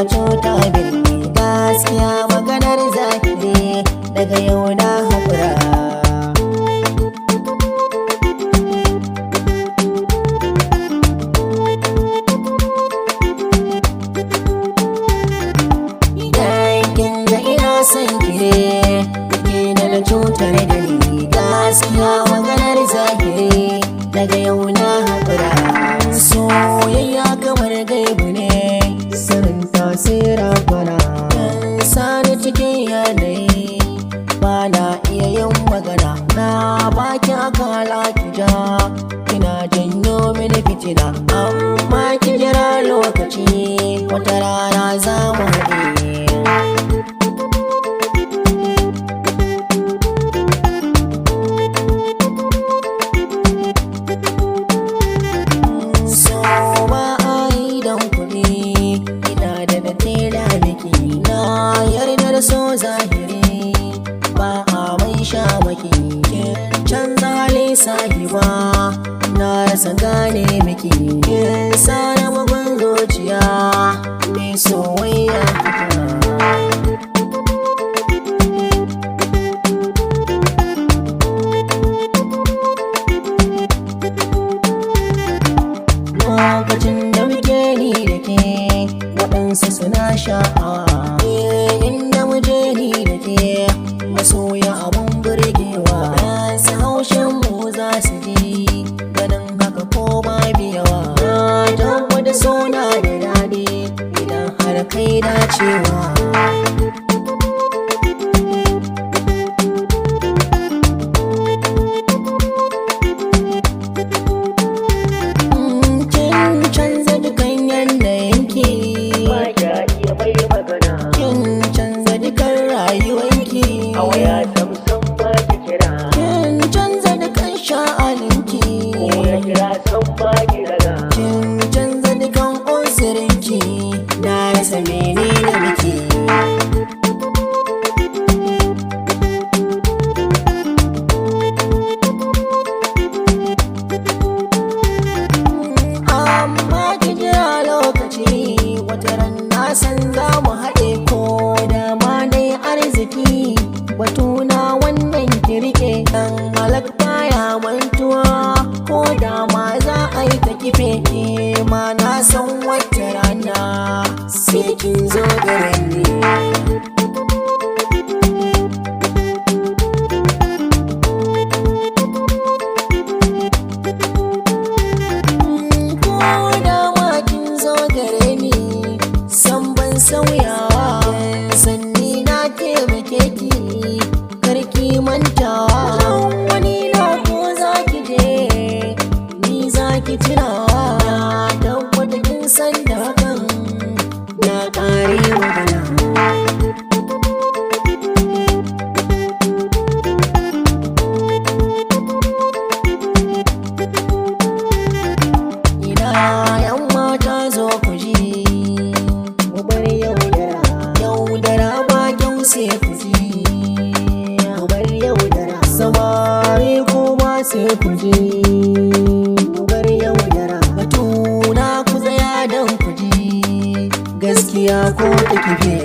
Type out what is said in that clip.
na cuta birni. Gaskiya maganar zahiri, daga yau na haƙura. Idan kin ga ina son ki ne, ke da na cutar da ni. Gaskiya maganar zahiri, daga yau na haƙura. Soyayya kamar gaibu ne, sirrin tasira kwana. Sani cikin yanayi, ba na iya yin magana. Na baki akala ki ja, kina janyo mini fitina. Amma ki jira lokaci, wata rana za mu haɗe. So ba a yi don kuɗi, ina da na tela miki. Na yarda da so zahiri, ba a mai shamaki. Kin canza hali sahiba, na rasa gane miki. Kin sa na bugun zuciya, mai soyayya kika. Lokacin da muke ni da ke, waɗansu suna sha'awa. Inda muje ni da ke, masoya abun burgewa. Su haushin mu za su ji, ganin haka ko ba biyawa. Na tabbata suna da daɗi idan har kai dacewa. Kin canza dukan yanayinki, Ba kya iya mai magana. kin canza dukan rayuwanki, A waya samsam ba ki kira. kin canza dukan sha'aninki, Ko ya kira san ba ki daga. kin canza dukan uzurinki. Na rasa menene miki. Amma ki jira lokaci, wata ran na san za mu haɗe, ko da ma dai arziki. Batuna wannan ki riƙe, dan halak baya mantuwa, ko da ma za a yi ta kife. Ke ma na san wata rana sai kin zo gare ni. Ko da ma kin zo gare ni, san ban sauyawa. Sanni na taimake ki, karki mantawa. Wani na ko za ki je, ni za ki tunawa. Na tabbata kin san da hakan, na ƙare magana. Ina yan mata, zo ku ji, mu bar yaudara. Yaudara ba kyau, sai ku ji, mu bar yaudara. Samari kuma sai ku ji, mu bar yaudara. Batuna ku tsaya don ku ji, gaskiya ko ta kife.